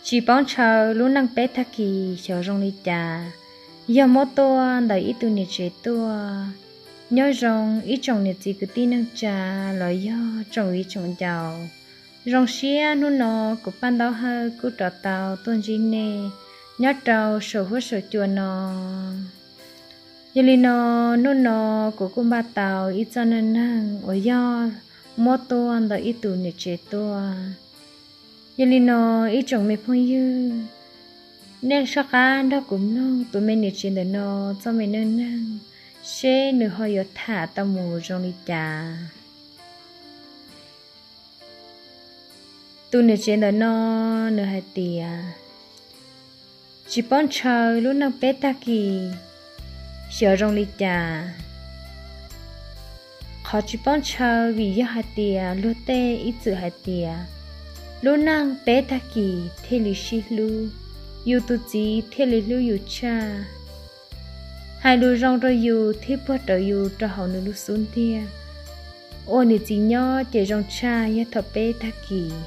Tsis paub ntshaw lub neej peb tag kis xyov zoo li cas, yog muab tuaj ntawm ib tug niam tsev tuaj. Nyob zoo ib tsoom niam txiv kwv tij neej tsa los yog tsoom viv tsoom ncaus. Zoo siab hnub no kuv Paj Ntaub Hawj kuj rov tau tuaj ntsib nej nyob rau saum huab saum cua no. Yog li no, hnub no kuv kuj npaj tau ib txoj neej neeg uas yog muab tuaj ntawm ib tug niam tsev tuaj. Yog li no, ib tsoom me phooj ywg, nej soj qab nrog kuv mloog tus me niam tsev ntawm no txoj me neej neeg, seb nws ho yuav tham tau mus zoo li cas. Tus niam tsev ntawm no nws hais tias, tsis paub ntshaw lub neej peb tag kis xyov zoo li cas. Qhov tsis paub ntshaw vim yog hais tias luag tej ib txwm hais tias, lub neej peb tag kis thiaj li sib hlub, yus tus txiv thiaj li hlub yus tshaj. Hais lus zoo rau yus thiab puag rau yus rau hauv nws lub xub ntiag, ua niam txiv nyob ces zoo tshaj yog thaum peb tag kis.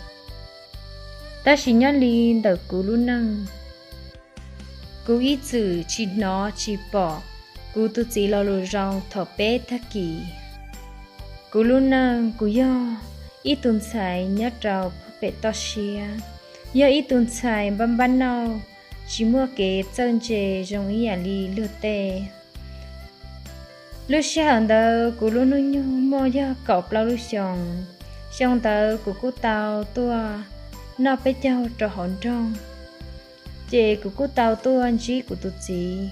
Tab sis nyob li ntawm kuv lub neej, kuv ib txwm tsis hnov tsis pom kuv tus txiv lo lus zoo thaum peb tag kis. Kuv lub neej kuv yog ib tug ntxhais nyob rau pem toj siab, yog ib tug ntxhais npab npab nauj, tsis muaj kev txawj ntse zoo ib yam li luag tej. Lub sij hawm ntawd kuv lub hnub nyoog muaj yog kaum plaub lub xyoos. Xyoo ntawd kuv kuj tau tuaj noj peb caug rau hauv nroog, ces kuv kuj tau tuaj ntsib kuv tus txiv.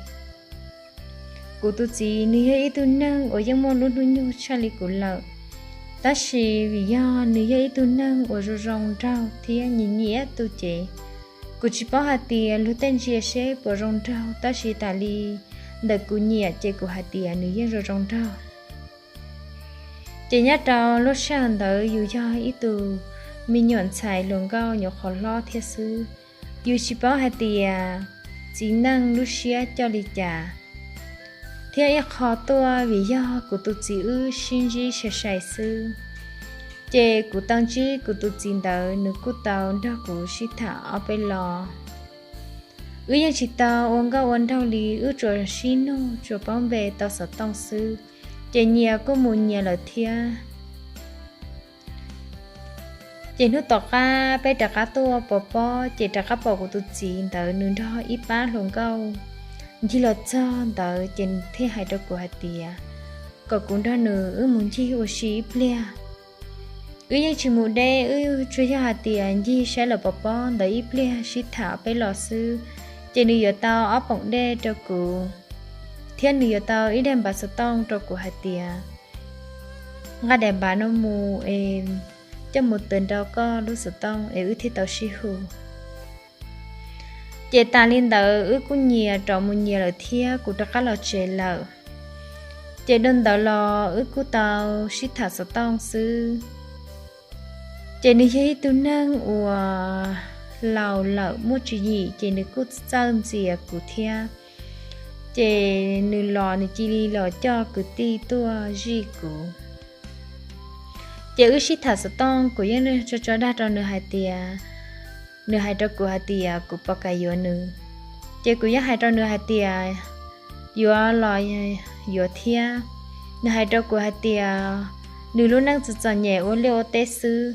Kuv tus txiv nws yog ib tug neeg uas yeej muaj lub hnub nyoog tshaj li kuv lawm, tab sis vim yog nws yog ib tug neeg uas zoo zoo nraug thiab nyiam nyiam tus ces, kuv tsis paub hais tias luag tej ntsia seb puas zoo nraug, tab sis tas li ntawm kuv nyiam ces kuv hais tias nws yeej zoo zoo nraug. Ces nyob rau lub sij hawm ntawd yus yog ib tug me nyuam ntxhais hluas nkauj nyuam qhuav hlob thiab xwb, yus tsis paub hais tias txiv neej lub siab coj li cas, thiab ib qho tuaj vim yog kuv tus txiv wb sib ntsib sai sai xwb. Ces kuv tau ntsib kuv tus txiv ntawd nws kuj tau nrog kuv sib tham ob peb lo. Wb yeej tsis tau ua nkauj ua nraug li, wb tsuas sib nug tsuas paub npe tau xov tooj xwb, ces nyias kuj mus nyias lawm thiab. Ces hnub tom qab peb rov qab tuaj pov pob, ces rov qab pom kuv tus txiv ntawd nws nrog ib pab hluas nkauj ncig los txog ntawd, ces nws thiaj hais rau kuv hais tias kom kuv nrog nws wb mus ncig ua si ib pliag. Wb yeej tsis mus deb, wb tsuas yog hais tias ncig saib lawv pov pob ntawd ib pliag sib tham peb los xwb, ces nws yuav tau ob poom dej rau kuv, thiab nws yuav tau ib daim npav xov tooj rau kuv hais tias nqa daim npav no mus es coj mus taws nrau koj lub xov tooj es wb thiaj tau sib hu. Ces tas li ntawd wb kuj nyias rov mus nyias lawm thiab kuv rov qab los tsev lawm. Ces dhau ntawd los wb kuj tau sib tham xov tooj xwb. Ces nws yog ib tug neeg uas laus lawm muaj tswv yim, ces nws kuj txawj ntxias kuv thiab. Ces nws los nws cia li los coj kwv tij tuaj zij kuv. Ces wb sib tham xov tooj, kuv yeej tso tso dag rau nws hais tias, nws hais rau kuv hais tias kuv puas kam yuav nws. Ces kuv yeej hais rau nws hais tias yuav los yuav thiab. Nws hais rau kuv hais tias nws lub neej txom txom nyem ua liaj ua teb xwb,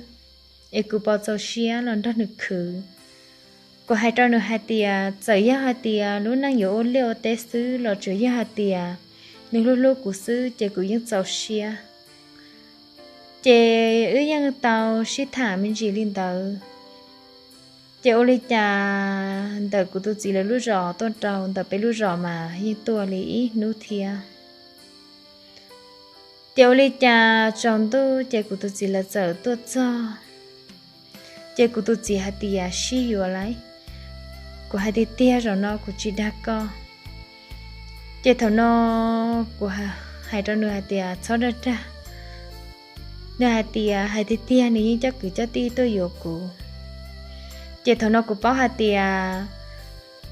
es kuv puas txaus siab los nrog nws khwv. Kuv hais rau nws hais tias txawm yog hais tias lub neej yuav ua liaj ua teb xwb los tsuas yog hais tias nws hlub hlub kuv xwb ces kuv yeej txaus siab. Ces wb yeej tau sib tham me ntsis li ntawd. Ces ua li cas ntawm kuv tus txiv lawv lub zos tuaj rau ntawm peb lub zos mas yeej tuaj li ib hnub thiab. Ces ua li cas tsaus ntuj ces kuv tus txiv lawv txawm tuaj txog. Ces kuv tus txiv hais tias sib yuav lauj. Kuv hais tias tiag, zaum no kuv tsis dag koj. Ces thaum no kuv hais rau nws hais tias txhob dag dag. Nws hais tias hais tiag tiag nws yeej coj kwv coj tij tuaj yuav kuv. Ces thaum no kuv paub hais tias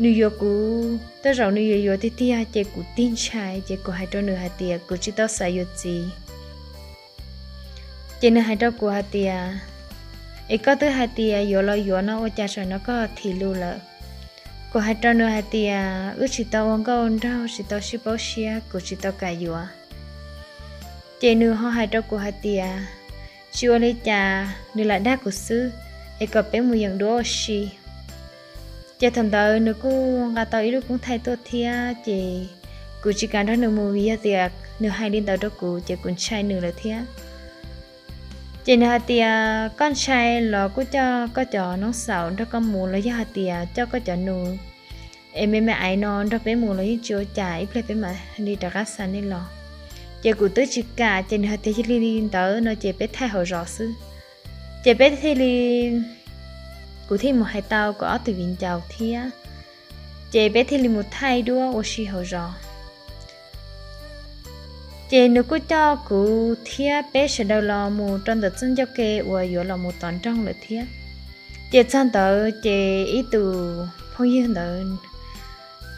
nws yuav kuv, tej zaum nws yuav yuav tiag tiag ces kuv tig ntshai, ces kuv hais rau nws hais tias kuv tsis tau xav yuav txiv. Ces nws hais rau kuv hais tias Es koj twb hais tias yuav los yuav no ua cas tsam no koj thim lus lawm? Kuv hais rau nws hais tias wb tsis tau ua nkauj nraug, tsis tau sib paub siab, kuv tsis tau kam yuav. Ces nws ho hais rau kuv hais tias tsis ua li cas, nws lam dag kuv xwb, es kom peb mus yeem duab ua si. Ces thaum ntawd nws kuj nqa tau ib lub koob thaij tuaj thiab, ces kuv tsis kam nrog nws mus vim yog tias nws hais li ntawd rau kuv ces kuv ntshai nws lawm thiab. Ces nws hais tias koj ntshai los kuj coj koj cov noob xaum nrog koj mus, los yog hais tias coj koj cov nus es me me aiv no nrog peb mus los yeej tsis ua cas, ib pliag peb mam li rov qab xa nej los. Ces kuv twb tsis kam, ces nws hais tias yog li ntawd no ces peb thaij hauv zos xwb. Ces peb thiaj li, kuv thiaj mus hais tau kuv ob tug viv ncaus thiab, ces peb thiaj li mus thaij duab ua si hauv zos. Ces nws kuj coj kuv thiab peb sawv daws los mus rau ntawm txoj ncauj ke uas yuav los mus tom nroog lawm thiab. Ces txog ntawd ces ib tus phooj ywg ntawd,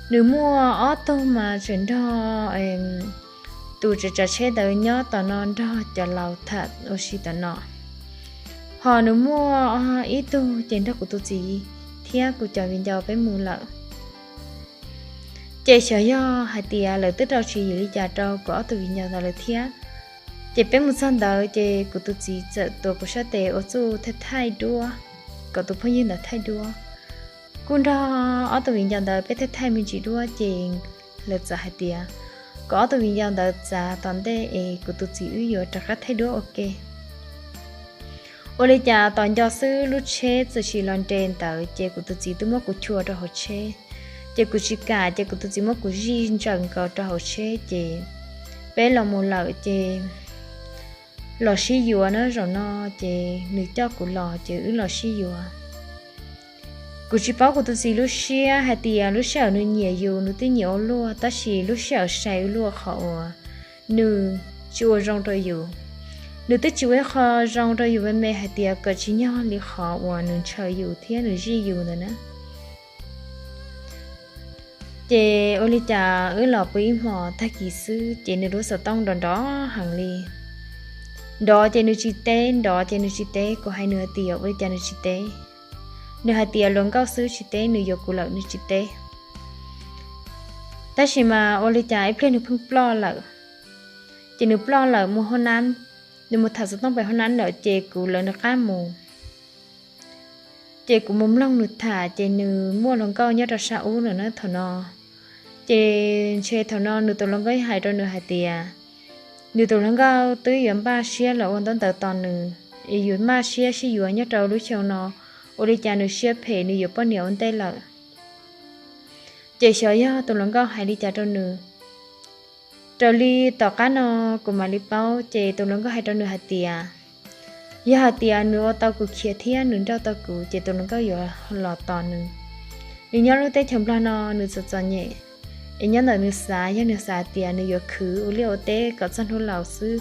nws muaj ob tug mas tseem nrog tus tsav tsav tsheb ntawd nyob tom no nrog cov laus tham ua si tom no. Ho nws muaj ib tug ces nrog kuv tus txiv thiab kuv cov viv ncaus peb mus lawm. Ces xyov yog hais tias lawv twb rau tswv yim li cas rau kuv ob tug viv ncaus ntawd lawm thiab. Ces peb mus txog ntawd ces kuv tus txiv txawm tuav kuv sab tes ua txuj thaij thaij duab, kom tus phooj ywg ntawd thaij duab. Kuj nrog ob tug viv ncaus ntawd peb thaij thaij me ntsis duab ces lawv txawm hais tias kom ob tug viv ncaus ntawd txav tom ntej es kuv tus txiv wb yuav rov qab thaij duab ua ke. Ua li cas tos nco xwb lub tsheb txawm sim los nres ntawd ces kuv tus txiv twb muab kuv chua rau hauv tsheb. Ces kuv tsis kam ces kuv tus txiv muab kuv zij ntsawm nkaus rau hauv tsheb ces peb los mus lawm ces los sib yuav na zaum no, ces nws coj kuv los ces wb los sib yuav. Kuv tsis paub kuv tus txiv lub siab hais tias lub sij hawm nws nyiam yus nws twb nyiam ua luaj, tab sis lub sij hawm sai ua luaj qhov uas nws tsis ua zoo rau yus. Nws twb tsis ua ib qho zoo rau yus me me hais tias kom tsis nyog li qhov uas nws ntshaw yus thiab nws zij yus ntawd na. Ces ua li cas wb los pw ib hmos tag kis xwb ces nws lub xov tooj nrov nrov heev li. Nrov ces nws tsis teb, nrov ces nws tsis teb, kuv hais nws hais tias ua li cas nws tsis teb. Nws hais tias luag nkauj xwb tsis teb, nws yuav kuv lawm nws tsis teb. Tab sis mas ua li cas ib pliag nws pheej ploj lawm. Ces nws ploj lawm mus hauv nab, nws mus tham xov tooj pem hauv nab lawm ces kuv lawv nws qab mus. Ces kuv mus mloog nws tham ces nws muaj luag nkauj nyob rau sab ub lawm na thaum no. Ces ntshe thaum no nws tus luag nkauj hais rau nws hais tias nws tus luag nkauj twb yuav npaj siab los ua ntaub ntawv tos nws, es yuav npaj siab sib yuav nyob rau lub xyoo no, ua li cas nws siab phem nws yuav poj niam ua ntej lawm. Ces xyov yog tus luag nkauj hais li cas rau nws. Raws li tom qab no kuv mam li paub ces tus luag nkauj hais rau nws hais tias yog hais tias nws ua tau kuv khiav thiab nws nrauj tau kuv ces tus luag nkauj yuav los tos nws. Nws nyob lub teb chaws Nplog no nws txom txom nyem, es nyob ntawm nws xav yog nws xav tias nws yuav khwv ua liaj ua teb kom txog hnub laus xwb,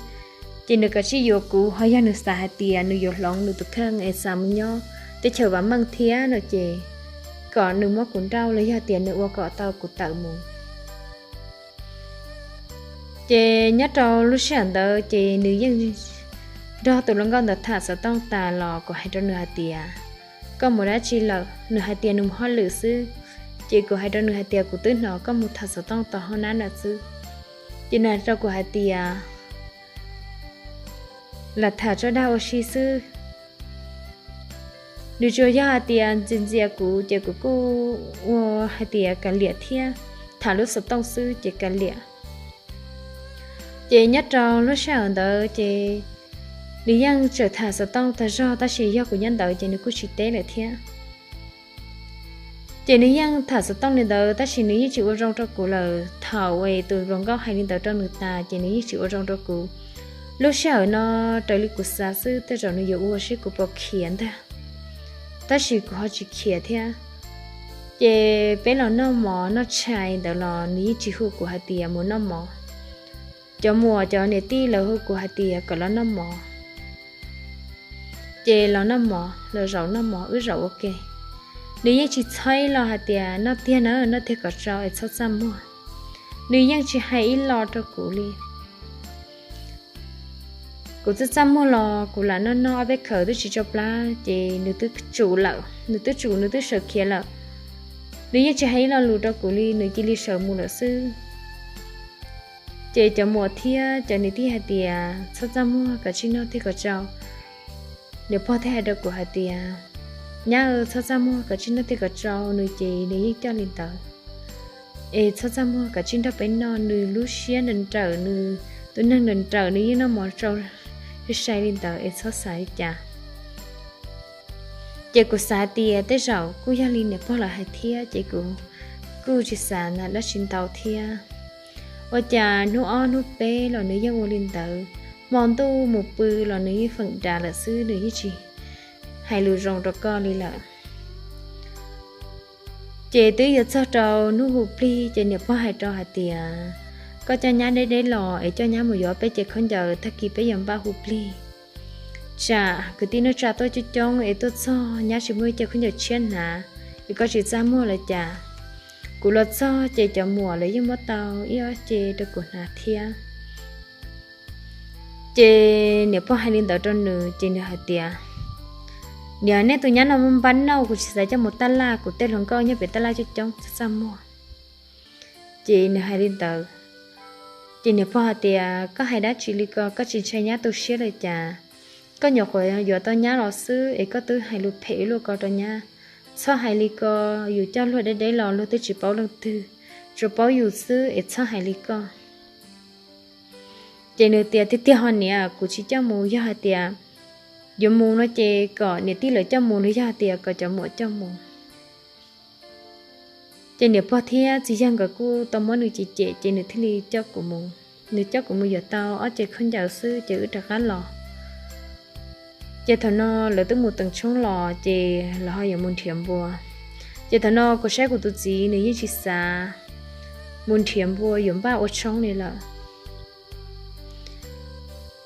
ces nws kav tsij yuav kuv, ho yog nws xav hais tias nws yuav hloov nws tus kheej es xa mus nyob teb chaws vam meej thiab no ces kom nws muab kuv nrauj los yog tias nws ua kom tau kuv tawm mus. Ces nyob rau lub sij hawm ntawd ces nws yeej nrog tus luag nkauj ntawd tham xov tooj tas los kuv hais rau nws hais tias koj mus dab tsi lawm? Nws hais tias nws mus hauj lwm xwb. Ces kuv hais rau nws hais tias kuv twb hnov koj mus tham xov tooj tom hauv nab na xwb. Ces nws hais rau kuv hais tias lam tham tso dag ua si xwb. Nws tsuas yog hais tias ntxias ntxias kuv ces kuv kuj ua hais tias kav liam thiab, tham lub xov tooj xwb ces kav liam. Ces nyob rau lub sij hawm ntawd ces nws yeej tseem tham xov tooj tag zog tab sis yog kuv nyob ntawd ces nws kuj tsis teb lawm thiab. Ces nws yeej tham xov tooj li ntawd tab sis nws yeej tsis ua zoo rau kuv lawm. Thaum uas tus hluas nkauj hais li ntawd rau nws tas ces nws yeej tsis ua zoo rau kuv. Lub sij hawm no raws li kuv xav xwb tej zaum nws yuav ua seb kuv puas khiav ntag, tab sis kuv ho tsis khiav thiab. Ces peb los noj mov noj tshais ntawd los nws yeej tsis hu kuv hais tias mus noj mov. Cov muam cov niam tij lawv hu kuv hais tias kom los noj mov, ces los noj mov, los zaum noj mov wb zaum ua ke. Nws yeej tsis txhob los hais tias noj tiag na, noj tiag kom tsau es txhob txaj muag. Nws yeej tsis hais ib los rau kuv li. Kuv txaj txaj muag los kuv lam noj noj ob peb khawv twb tsis tsau plab ces nws twb tsum lawm, nws twb tsum, nws twb sawv khiav lawm. Nws yeej tsis hais ib lo lus rau kuv li, nws cia li sawv mus lawm xwb. Ces cov muam thiab cov niam tij hais tias, Txhob txaj muag, koj tsis noj thiaj kom tsau. Niam pog thiaj hais rau kuv hais tias, Nyab, txhob txaj muag, koj tsis noj thiaj kom tsau. Nws ces nws yeej coj li ntawd. Es txhob txaj muag, koj tsis nrog peb noj. Nws lub siab nrawm nrawm, nws tus neeg nrawm nrawm, nws yeej noj mov tsau sai li ntawd, es txhob xav li cas. Ces kuv xav tias tej zaum kuj yog li niam pog lawv hais thiab, ces kuv kuj tsis xav dab tsi ntau thiab. Ua cas hnub ob hnub peb los nws yeej ua li ntawd, hmo ntuj mus pw los nws yeej feem dav lawm xwb, nws yeej tsis hais lus zoo rau koj li lawm. Ces twb yuav txog rau hnub hu plig ces niam pog hais rau hais tias, Koj coj nyab deb deb los es coj nyab mus yuav peb cev khaub ncaws, tag kis peb yuav npaj hu plig. Tsam kwv tij neej tsa tuaj coob coob es tuaj txog nyab tsis muaj ib cev khaub ncaws tshiab hnav, es koj tsis txaj muag los cas. Kuv los txog ces cov muam lawv yeej muab tau ib ob ce rau kuv hnav thiab. Ces niam pog hais li ntawd rau nws ces nws hais tias, Niam, nej tus nyab no npab nauj, kuv tsis xav coj mus taj laj, kuv tej hluas nkauj nyob pem taj laj coob coob, txaj txaj muag. Ces nws hais li ntawd. Ces niam pog hais tias, Koj hais dab tsi li ko, koj tsis ntshai nyab tu siab los cas? Koj nyuam qhuav yuav tau nyab los xwb es koj twb hais lus phem ib luaj ko rau nyab. Txhob hais li ko, yus coj luag deb deb los luag twb tsis paub leej twg, tsuas paub yus xwb es txhob hais li ko. Ces nws tias, Tiag tiag ho niam, kuv tsis coj mus, yog hais tias yuav mus no ces kom niam tij lawv coj mus, los yog hais tias kom cov muam coj mus. Ces niam pog thiab txiv yawg nkawd kuj tau muab nws cem cem, ces nws thiaj li coj kuv mus. Nws coj kuv mus yuav tau ob ce khaub ncaws xwb ces wb rov qab los. Ces thaum no lawv twb mus teem tshoob los ces lawv ho yuav mus nrhiav npua. Ces thaum no kuv saib kuv tus txiv nws yeej tsis xav mus nrhiav npua yuav npaj ua tshoob li lawm.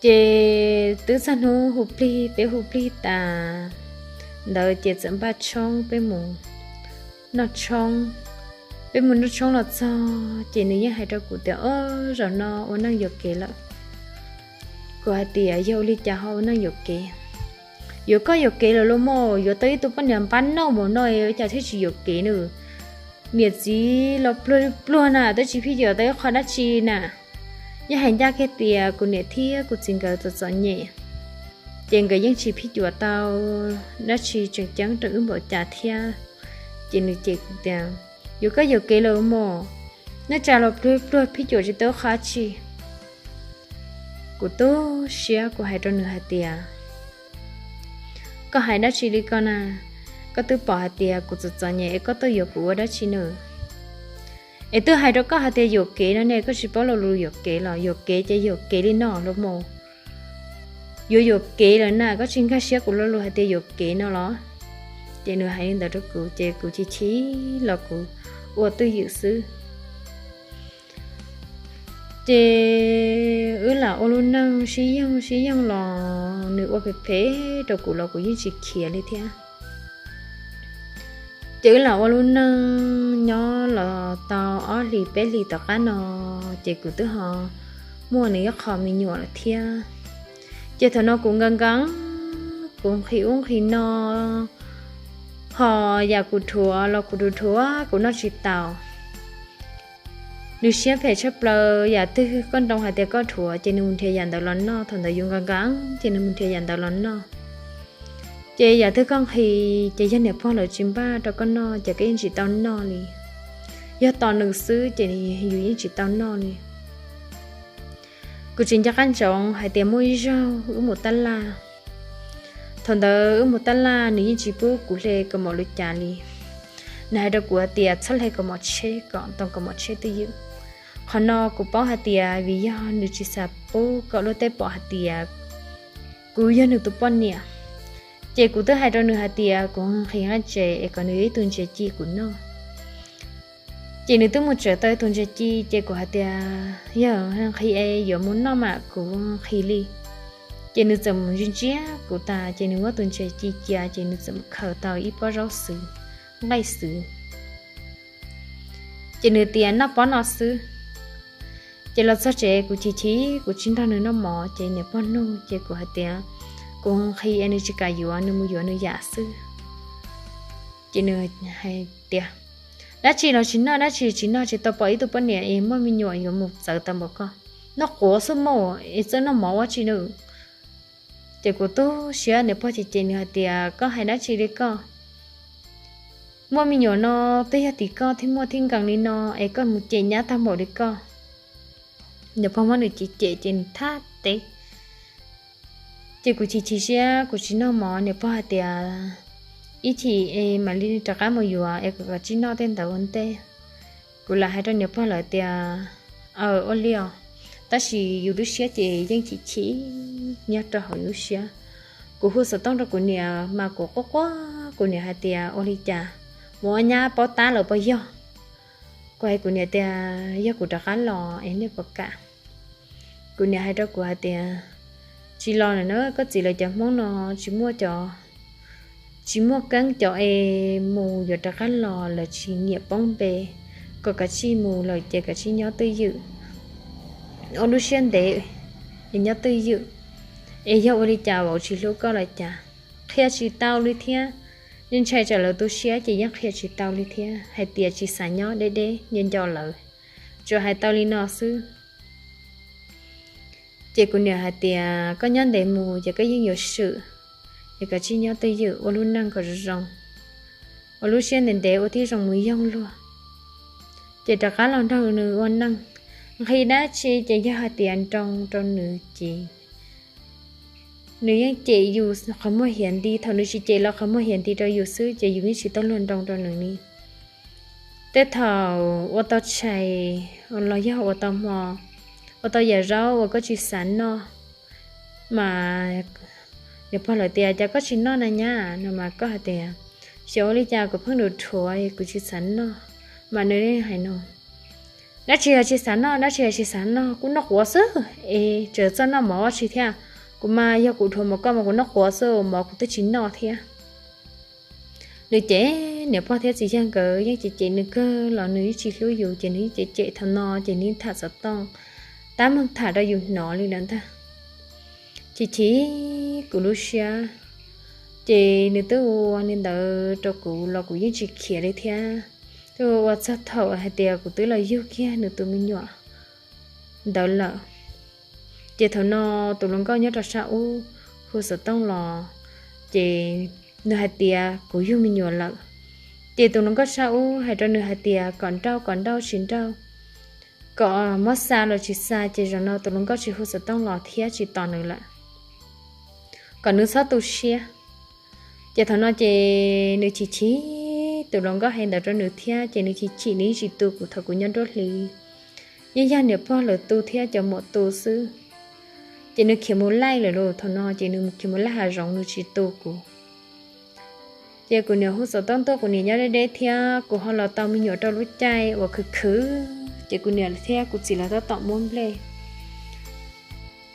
Ces twb txog hnub hu plig, peb hu plig tas ntawd ces txawm npaj tshoob peb mus noj tshoob. Peb mus noj tshoob los txog ces nws yeej hais rau kuv tias, Ob, zaum no ua neej yuam kev lawm. Kuv hais tias, Yog ua li cas ho ua neej yuam kev? Yuav koj yuam kev lawm los mas, yuav tau ib tug poj niam npab nauj mus no cas thiaj tsis yuam kev na. Niam txiv los pluag li pluag na, twb tsis phij yuav tau ib qho dab tsi na. Yeej hais ncaj kiag tias kuv niam thiab kuv txiv nkawd txom txom nyem, ces nkawd yeej tsis phij yuav tau dab tsi tseem ceeb rau wb npaum cas thiab. Ces nws cem kuv tias, Yuav koj yuam kev lawm mas, neej tsa los pluag pluag phij yuav tsis tau qhov tsi. Kuv tu siab kuv hais rau nws hais tias, Koj hais dab tsi li ko na? Koj twb pom hais tias kuv txom txom nyem es koj tuaj yuav kuv ua dab tsi na? Es twb hais rau koj hais tias yuam kev no ne, koj tsis paub lo lus yuam kev los? Yuam kev ces yuam kev li no los mas. Yuav yuam kev lawm na, koj tsis nkag siab kuv lo lus hais tias yuam kev no los? Ces nws hais li ntawd rau kuv ces kuv chim chim los kuv ua twj ywm xwb. Ces wb lam ua lub neej sib yoog sib yoog los nws ua phem phem rau kuv los kuv yeej tsis khiav li thiab. Ces wb lam ua lub neej nyob los tau ob hlis peb hlis tom qab no, ces kuv twb ho muaj nws ib qho me nyuam lawm thiab. Ces thaum no kuv nkees nkees, kuv nqhis ub nqhis no, ho yam kuv dhuav los kuv dhuav dhuav kuv noj tsis tau. Nws siab phem tshaj plaws, yam twg koj nroo hais tias koj dhuav ces nws mus nrhiav yam ntawd los noj. Thaum ntawd yus nkees nkees ces nws mus nrhiav yam ntawd los noj. Ces yam twg koj nqhis ces yog niam pog lawv tsis npaj rau koj noj ces koj yeej tsis tau noj li. Yog tos nws xwb ces yus yeej tsis tau noj li. Kuv tseem nco qab ntsoov hais tias muaj ib zaug wb mus tab laj. Thaum ntawd wb mus tab laj nws yeej tsis pub kuv hle kaus mom li cas li. Nws hais rau kuv hais tias txhob hle kaus mom tsheb kom ntoo kaus mom tsheb twj ywm. Qhov no kuv paub hais tias vim yog nws tsis xav pub kom luag tej pom hais tias kuv yog nws tus poj niam. Ces kuv twb hais rau nws hais tias kuv nqhis nqaij ntses es kom nws yuav ib tug ntses ci kuv noj. Ces nws twb mus tseem tau ib tug ntses ci ces kuv hais tias yog nqhis es yuav mus noj mas kuv nqhis li. Ces nws txawm mus ntsia ntsia kuv tas ces nws muab tus ntses ci cia ces nws txawm mus khaws tau ib pob zaub xwb, nqaij xwb. Ces nws tias noj pob no xwb. Ces los txog tsev kuv chim chim kuv tsis nrog nws noj mov ces niam pog nug ces kuv hais tias kuv nqhis es nws tsis kam yuav, nws mus yuav nws yam xwb. Ces nws hais tias dab tsi los tsis noj, dab tsi tsis noj, tsis tau pom ib tug poj niam es muaj me nyuam yuav mus txawv tau npaum koj. Noj quav xwb mas es txawj noj mov ua tsi na. Ces kuv tu siab, niam pog cem cem nws hais tias koj hais dab tsi li koj, muaj me nyuam no twb yog tim koj thiaj muaj thiaj nkees li no es koj mus cem nyab tag npaum li koj. Niam pog muab nws cem cem ces nws thab teb. Ces kuv chim chim siab kuv tsis noj mov, niam pog hais tias ib chim es mam li rov qab mus yuav es kom koj tsis noj tej ntawd ua ntej. Kuv lam hais rau niam pog lawm tias aw ua li os, tab sis yus lub siab ces yeej chim chim nyob rau hauv lub siab. Kuv hu xov tooj rau kuv niam mas kuv quaj quaj, kuv niam hais tias ua li cas, mus ua nyab paub tab lawm puas yog? Kuv hais kuv niam tias yog kuv rov qab los es nej puas kam? Kuv niam hais rau kuv hais tias tsis los lawm na, koj txiv lawv cov Hmoob no tsis muaj cov, tsis muaj keeb cov es mus yuav rov qab los lawv tsis nyiam poob npe, kom kav tsij mus lawm ces kav tsij nyob twj ywm, ua lub siab ntev es nyob twj ywm. Es yog ua li cas vauv tsis hlub koj los cas? Qhia tsis tau li thiab, yeej ntshai tsam lawv tu siab ces yeej qhia tsis tau li thiab, hais tias tsis xav nyob deb deb nco nco lawv, tsuas hais tau li no xwb. Ces kuv niam hais tias koj nyob ntev mus ces koj yeej yuav swm, es kav tsij nyob twj ywm ua lub neej kom zoo zoo, ua lub siab ntev ntev ua tib zoo mus yoog luag, ces rov qab los nrog nws ua neej. Nqhis dab tsi ces yog hais tias nroo rau nws ces nws yeej cem yus qhov muag hiav nti, thaum nws tsis cem los qhov muag hiav nti rau yus xwb ces yus yeej tsis tau luag nroo rau nws li. Tej thaum ua tau tshais los yog ua tau hmo, ua tau yam zaub uas koj tsis xav noj, mas niam pog lawv tias cas koj tsis noj na nyab no mas koj hais tias xyov ua li cas kuv pheej dhuav dhuav kuv tsis xav noj. Mas nws hais no, dab tsi yog tsis xav noj, dab tsi yog tsis xav noj, kuv noj quav xwb es tseem txawj noj mov ua tsi thiab. Kuv mas yog kuv dhuav mus koj mas kuv noj quav xwb, mov kuv twb tsis noj thiab. Nws cem, niam pog thiab txiv yawg nkawd yeej cem cem nws kawg los nws yeej tsis hlub yus ces nws yeej cem cem. Thaum no ces nws yeej tham xov tooj tab meeg tham rau yus hnov li lawm ntag. Chim chim kuv lub siab, ces nws twb ua li ntawd rau kuv los kuv yeej tsis khiav li thiab. Twb ua txog thaum hais tias kuv twb los yug kiag nws tus me nyuam ntawd lawm. Ces thaum no tus hluas nkauj nyob rau sab ub hu xov tooj los, ces nws hais tias kuv yug me nyuam lawm. Ces tus hluas nkauj sab ub hais rau nws hais tias kom nrauj kom nrauj tsis nrauj, kom muab xa los tsis xa, ces zaum no tus hluas nkauj tsis hu xov tooj los thiab tsis tos nws lawm, kom nws txhob tu siab. Ces thaum no ces nws chim chim tus hluas nkauj hais ntawd rau nws thiab, ces nws chim chim nws yeej tsis tu kuv thaum kuv nyob nruab hlis, yeej yog niam pog lawv tu thiab cov muam tu xwb. Ces nws khiav mus laij lawm lauj, thaum no ces nws khiav mus laij hav zoov nws tsis tu kuv. Ces kuv niam hu xov tooj tuaj, kuv niam nyob deb deb thiab kuv ho los tau me nyuam rau lub caij uas khwv khwv, ces kuv niam thiab kuv txiv los tab tom muab nplej.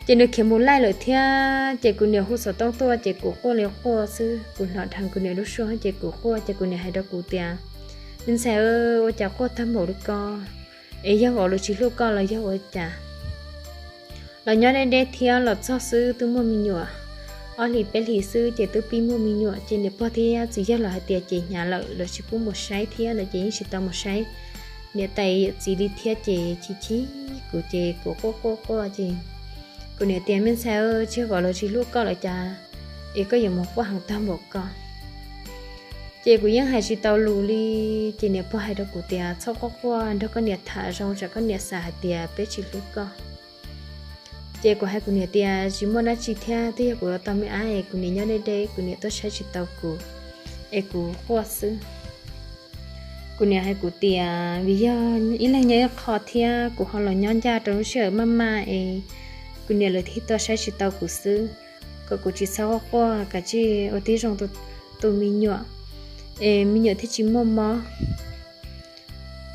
Ces nws khiav mus laij lawm thiab, ces kuv niam hu xov tooj tuaj ces kuv quaj li quaj xwb, kuv hnov dheev kuv niam lub suab ces kuv quaj, ces kuv niam hais rau kuv tias, me ntxhais, ua cas quaj tag npaum li ko? Es yog vauv lawv tsis hlub koj los yog ua cas? Los nyob deb deb thiab los txog xwb twb muaj me nyuam ob hlis peb hlis xwb ces twb pib muaj me nyuam, ces niam pog thiab txiv yawg los hais tias ces hnyav lawm lawv tsis pub mus saib thiab no ces yeej tsis tau mus saib niam tais yawm txiv li thiab, ces chim chim kuv ces kuv quaj quaj quaj ces kuv niam tias, me ntxhais, tsis yog vauv lawv tsis hlub koj los cas es koj yuav mus quaj heev tag npaum ko? Ces kuv yeej hais tsis tau lus li. Ces niam pog hais rau kuv tias, txhob quaj quaj, nrog koj niam tham zoo tsam koj niam xav hais tias peb tsis hlub koj. Ces kuv hais kuv niam tias, tsis muaj dab tsi thiab, twb yog kuv los tau me ab es kuv niam nyob deb deb, kuv niam tuaj saib tsis tau kuv es kuv quaj xwb. Kuv niam hais kuv tias, vim yog ib leeg nyob ib qho thiab kuv ho los nyob ncaj rau lub sij hawm maj maj es kuv niam lawv thiaj tuaj saib tsis tau kuv xwb, kom kuv tsis txhob quaj quaj, kav tsij ua tib zoo tu me nyuam es me nyuam thiaj tsis muaj mob.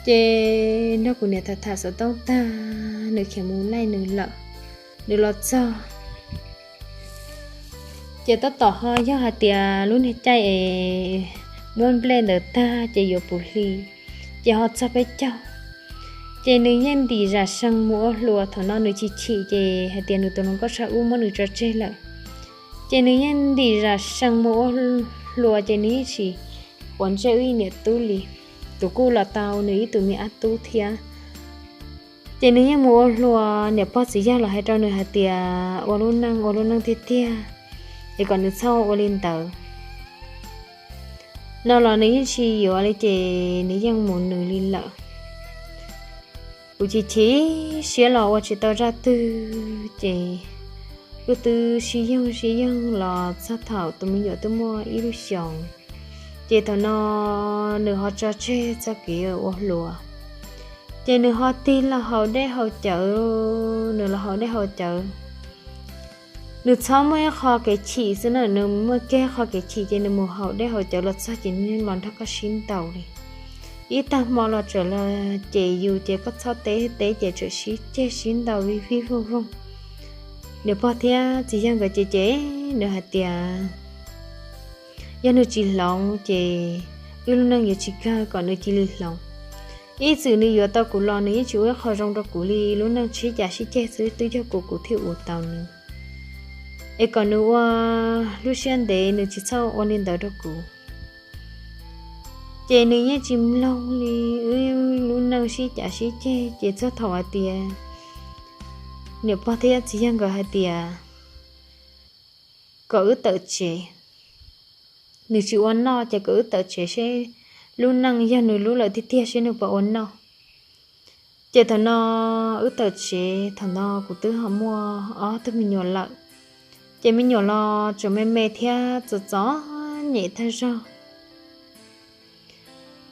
Ces nrog kuv niam tham tham xov tooj tag, nws khiav mus laij nws lawm. Nws los txog ces tab tom ho yog hais tias lub niag caij es muab nplej ntawd tag ces yuav puv hli, ces ho txog peb caug. Ces nws yeej ntim zam sees mus ua hluas, thaum no nws chim chim ces hais tias nws tus hluas nkauj tshav ub muab nws tso tseg lawm. Ces nws yeej ntim zam sees mus ua hluas ces nws yeej tsis quav ntsej wb niam tub li. Tus kuj los tau nws ib tug me ab tub thiab. Ces nws yeej mus ua hluas, niam pog txiv yawg los hais rau nws hais tias ua lub neej ua lub neej tiag tiag, es kom nws txhob ua li ntawd no los nws yeej tsis yuav li ces nws yeej mus nws li lawm. Kuv chim chim siab los ua tsis tau zaj twg ces wb twb sib yoog sib yoog los txog thaum tus me nyuam twb muaj ib lub xyoos. Ces thaum no nws ho tso tseg txoj kev ua hluas, ces nws ho tig los haus dej haus cawv, nws los haus dej haus cawv. Nws txhob muaj ib qho kev chim xwb na, nws muaj kiag qho kev chim ces nws mus haus dej haus cawv los txog ces nws los nrog koj sib ntaus li. Ib tag hmo los txawm los cem yus ces koj txhob teb teb ces txawm sib ceg sib ntaus vij vij voog voog. Niam pog thiab txiv yawg nkawd ces ces nws hais tias yog nws tsis hloov ces wb lub neej yuav tsis kawg, kom nws cia li hloov. Ib txwm nws yuav tau kuv los nws yeej tsis ua ib qho zoo rau kuv li, lub neej sib cav sib ceg xwb, twb yog kuv kuv thiaj ua tau nws. Es kom nws ua lub siab ntev, nws tsis txhob ua li ntawd rau kuv. Ces nws yeej tsis mloog li, wb lub neej sib cav sib ceg ces txog thaum hais tias niam pog thiab txiv yawg nkawd hais tias kom wb tawm tsev. Nws tsis ua noj ces kom wb tawm tsev seb lub neej yog nws lub lawm tiag tiag seb nws puas ua noj. Ces thaum no wb tawm tsev, thaum no kuv twb ho muaj ob tug me nyuam lawm. Ces me nyuam los tseem me me thiab txom txom nyem tag zog.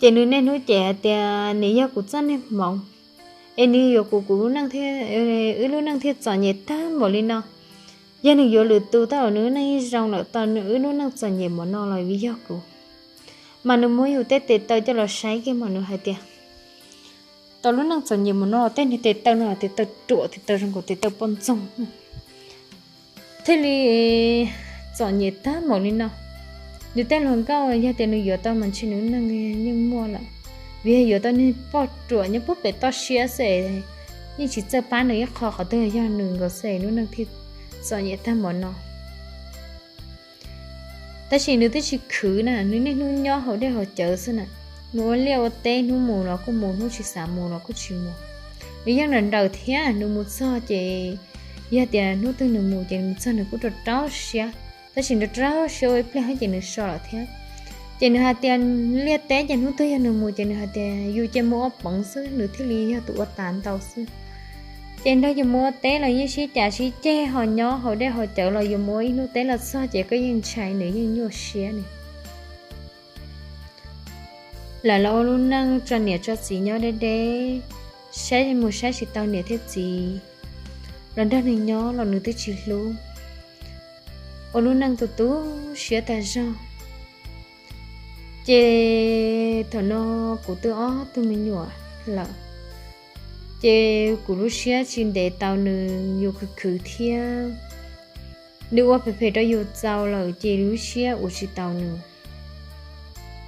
Ces nws niaj hnub cem hais tias nws yog kuv txoj niag hmoov, es nws yuav kuv kuv lub neej thiab, wb lub neej thiaj txom nyem tag npaum li no. Yog nws yuav lwm tus tab sis nws lub neej yeej zoo lawm, tau wb lub neej txom nyem npaum no los vim yog kuv. Mas nws muab yus tej tes taw coj los saib kiag mas nws hais tias tau lub neej txom nyem npaum no, tej niag tes taw no tes taw ruam, tes taw zoo nkaus tes taw poj ntxoog. Thiaj li txom nyem tag npaum li no. Nws tej hluas nkauj yog tias nws yuav tau mas ntshe nws neej yeej muaj lawm, vim yog yuav tau niag poj ruam nyob puag pem toj siab xwb, yeej tsis txawj pab nws ib qho, qhov twg yog nws nkaus xwb lub neej thiaj txom nyem tag npaum no. Tab sis nws twb tsis khwv na, nws niaj hnub nyob haus dej haus cawv xwb na. Nws ua liaj ua teb, hnub mus los kuj mus, hnub tsis xav mus los kuj tsis mus. Nws yeej nrawm nrawm thiab, nws mus txog ces yog tias hnub twg nws mus ces nws mus txog nws kuj rau rau siab, tab sis nws rau rau siab ua ib pliag ces nws so lawm thiab. Ces nws hais tias liaj teb ces hnub twg yog nws mus ces nws hais tias yus ces mus ua poov xwb, nws thiaj li yog tus ua tas ntau xwb. Ces nrog yus mus ua teb los yeej sib cav sib ceg, ho nyob haus dej haus cawv los yus mus ua ib hnub teb los txog ces koj yeej ntshai, nws yeej nyuaj siab ne. Lawv los ua lub neej tso niam tso txiv nyob deb deb, saib mus saib tsis tau niam thiab txiv, los nrog nws nyob los nws twb tsis hlub, ua lub neej tu tu siab tag zog. Ces thaum no kuv twb ob tug me nyuam lawm, ces kuv lub siab tsis ntev tau nws, yus khwv khwv thiab. Nws ua phem phem rau yus txaus lawm ces lub siab ua tsis tau nws.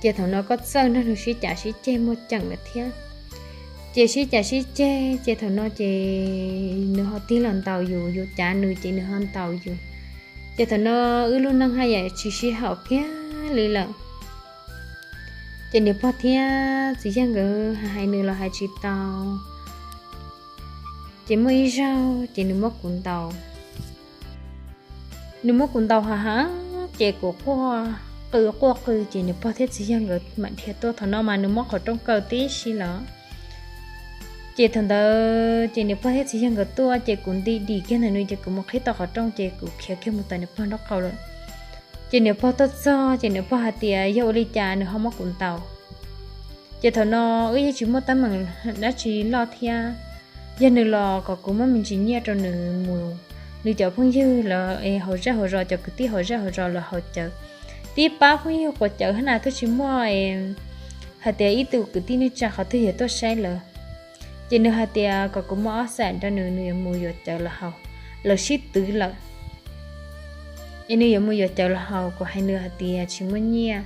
Ces thaum no koj txawj nrog nws sib cav sib ceg muaj ceem lawm thiab. Ces sib cav sib ceg ces thaum no ces nws ho tig los ntaus yus, yus cav nws ces nws ho ntaus yus. Ces thaum no wb lub neej haj yam tsis sib haum kiag li lawm. Ces niam pog thiab txiv yawg nkawd hais nws los hais tsis tau. Ces muaj ib zaug ces nws muab kuv ntaus. Nws muab kuv ntaus ha ha, ces kuv quaj qw quaj qw ces niam pog thiab txiv yawg nkawd mam dhia tuaj. Thaum no mas nws muab qhov rooj kaw tib si lawm. Ces thaum ntawd ces niam pog thiab txiv yawg nkawd tuaj ces kuv nti dim kiag ntawm nws ces kuv mus qhib tau qhov rooj ces kuv khiav kiag mus tom niam pog nraub qaum lawm. Ces niam pog tuaj txog ces niam pog hais tias yog ua li cas nws ho muab kuv ntaus. Ces thaum no wb yeej tsis muaj teeb meem dab tsi loj thiab. Yog nws los kom kuv muab me ntsis nyiaj rau nws mus, nws cov phooj ywg lawv es hauv zej hauv zos, cov kwv tij hauv zej hauv zos lawv haus cawv, tib pab phooj ywg quav cawv hab na twb tsis muaj hais tias ib tug kwv tij neej tsa qhov twg yuav tuaj saib lawv. Ces nws hais tias kom kuv muab ob xam rau nws, nws yuav mus yuav cawv los haus, lawv sib twv lawm. Es nws yuav mus yuav cawv los haus, kuv hais nws hais tias tsis muaj nyiaj,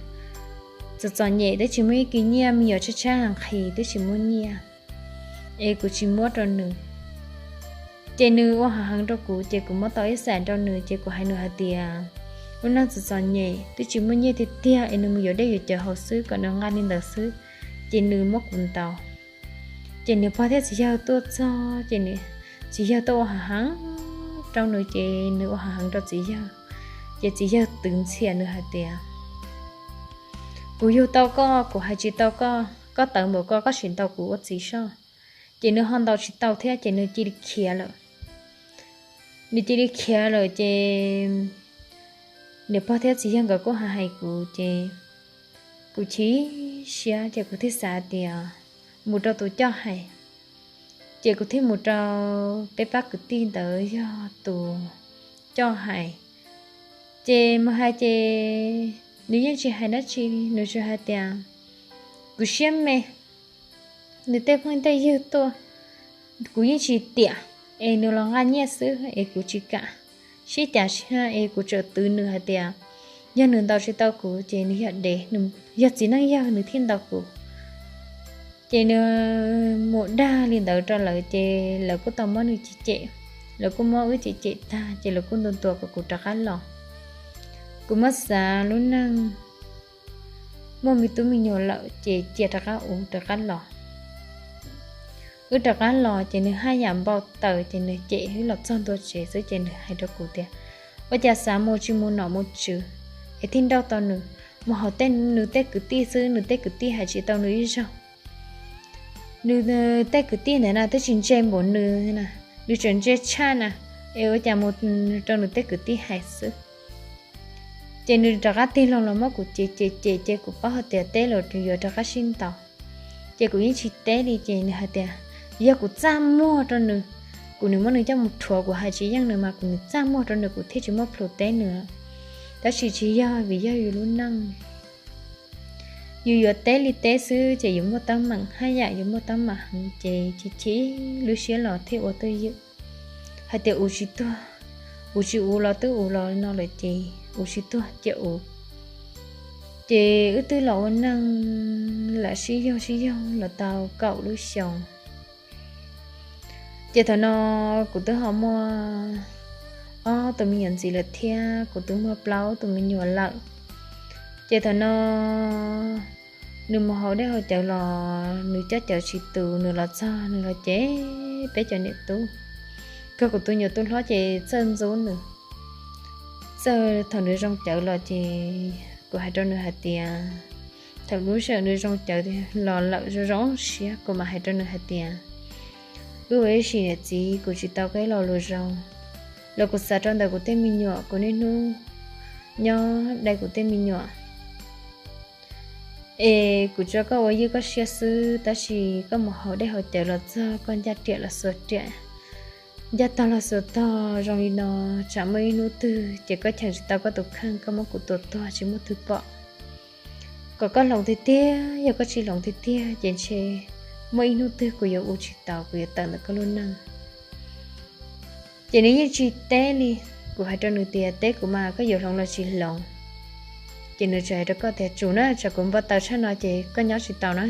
txom txom nyem twb tsis muaj ib kis nyiaj, me nyuam tshaib tshaib nqhis twb tsis muaj nyiaj. es kuv tsis muab rau nws. Ces nws ua hav heev rau kuv ces kuv muab tau ib xam rau nws ces kuv hais nws hais tias, lub neej txom txom nyem twb tsis muaj nyiaj tiag tiag es nws mus yuav dej yuav cawv haus xwb, kom nws nqa li ntawd xwb, ces nws muab kuv ntaus. Ces niam pog thiab txiv yawg tuaj txog ces txiv yawg tuaj ua hav heev rau nws ces nws ua hav heev rau txiv yawg. Ces txiv yawg twv ntxhias nws hais tias, kuv yug tau koj, kuv hais tsis tau koj, koj tawv npaum koj, koj sim ntaus kuv ua txiv soj. Ces nws ho ntaus tsis tau thiab ces nws cia li khiav lawm. Nws cia li khiav lawm ces niam pog thiab txiv yawg nkawd kuj hais hais kuv ces kuv chim siab ces kuv thiaj xav tias mus rau tus coj hais. Ces kuv thiaj mus rau peb pab kwv tij ntawd yog tus coj hais. Ces mus hais ces nws yeej tsis hais dab tsi, nws tsuas hais tias, kuv siab me, nws tej phooj tej ywg tuaj, kuv yeej tsis tiam, es nws los nqa nyiaj xwb es kuv tsis kam sib cav sib ceg es kuv txawm twv nws hais tias, yog nws ntaus tsis tau kuv ces nws yog dev, yog txiv neej yawg nws thiaj ntaus kuv. Ces nws mus dag li ntawd rau lawv ces lawv kuj tau muab nws cem cem, lawv kuj muab wb cem cem tag ces lawv kuj ntuas ntuas kom kuv rov qab los. Kuv muab xav lub neej muaj me tub me nyuam lawm ces cia rov qab ua rov qab los. Wb rov qab los ces nws haj yam npau taws ces nws cem wb los txog ntua tsev xwb ces nws hais rau kuv tias, ua cas xav mus tsis mus nom mus tswv es thiaj nrauj tau nws, mus hauv nws tej kwv tij xwb, nws tej kwv tij hais tsis tau nws ib zaug. Nws tej kwv tij ntawd na twb tsis ntse npaum nws na, nws tseem ntse tshaj na, es ua cas mus rau nws tej kwv tij hais xwb. Ces nws rov qab tig loo los muab kuv cem cem cem ces kuv paub hais tias teb los yuav rov qab sib ntaus. Ces kuv yeej tsis teb li ces nws hais tias, yog kuv txaj muag rau nws, kuv nim muab nws coj mus rhuav, kuv hais tsis yeej nws mas kuv nim txaj muag rau nws kuv thiaj tsis muaj plhus teb nws. Tab sis tsis yog, vim yog yus lub neej, yus yuav teb li teb xwb ces yuav muaj teeb meem, haj yam yuav muaj teeb meem heev ces chim chim lub siab los thiaj ua tuaj ywm hais tias, uv tsis tuag, uv tsis uv los twb uv los no lawm ces uv tsis tuag cia uv. Ces wb twb los ua neej lam sib yaug sib yaug los tau kaum lub xyoo. Ces thaum no kuv twb ho muaj ob tug me nyuam ntxiv lawm thiab kuv twb muaj plaub tug me nyuam lawm. Ces thaum no nws mus haus dej haus cawv los nws coj cawv tsis tus, nws los txog nws los cem peb cov niam tub. Kawg kuv tus nyuam tub hlob ces txawj ntxub nws. Txawm thaum nws zoo cawv los ces kuv hais rau nws hais tias, thaum lub sij hawm nws zoo cawv los lawm zoo zoo siab kuv mam hais rau nws hais tias, wb ua ib sim niam txiv kuv tsis tau koj ib lo lus zoo los kuv xav rau ntawm kuv tej me nyuam, kuv niaj hnub nyob dai kuv tej me nyuam es kuv tso koj ua ywj koj siab xwb, tab sis koj mus haus dej haus cawv los txog koj ncaj riam los xuas riam, ncaj tog los xuas tog zoo li no, tsam muaj ib hnub twg ces koj cheem tsis tau koj tus kheej, koj muab kuv tua tuag tsis muaj twg pom. Kom koj hloov tiag tiag, yog koj tsis hloov tiag tiag ces ntshe muaj ib hnub twg kuv yuav ua tsis taus, kuv yuav tawm ntawm koj lub neej. Ces nws yeej tsis teb li. Kuv hais rau nws tias, teb kuv mas koj yuav hloov los tsis hloov, ces nws tsuas hais rau koj tias, tsum na, tsam kuv npau taws tshaj no ces koj nyob tsis tau na.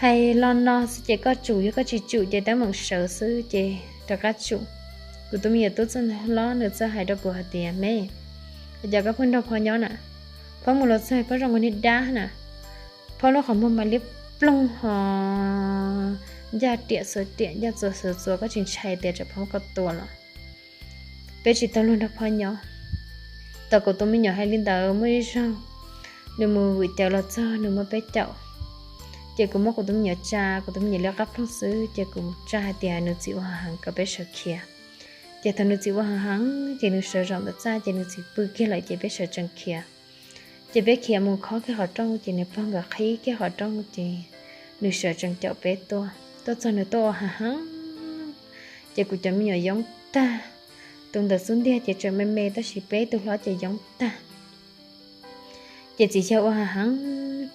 Hais lo no xwb ces koj tsum, yog koj tsis tsum ces teeb meem sawv xwb ces rov qab tsum. Kuv tus me nyuam tub txawj hlob nws txawj hais rau kuv hais tias, me, ua cas koj pheej nrog phob nyob na? Phob mus los txog phob zoo ua niag dab na, phob lub qhov muag mas liab ploog ho ncaj riam xuas riam, ncaj txuas xuas txuas, koj tsis ntshai tias tsam phob muab koj tua los? Peb tsis tau luag nrog phob nyob. Thaum kuv tus me nyuam hais li ntawd muaj ib zaug nws mus vwm cawv los txog nws muab peb caum, ces kuv muab kuv tus me nyuam tsa, kuv tus me nyuam liab qab ploog xwb ces kuv tsa hais tias nws txiv ua hav heev kom peb sawv khiav. Ces thaum nws txiv ua hav heev ces nws sawv zaum ntawm txaj ces nws txiv pw kiag lawm ces peb sawv tsees khiav. Ces peb khiav mus khob kiag qhov rooj ces nws pog nkawd qhib kiag qhov rooj ces nws sawv tsees caum peb tuaj, tuaj txog nws tuaj ua hav heev ces kuv cov me nyuam yoob tag. Tus ntawm xub ntiag ces tseem me me tab sis peb tug hlob ces yoob tag. Ces txiv yawg ua hav heev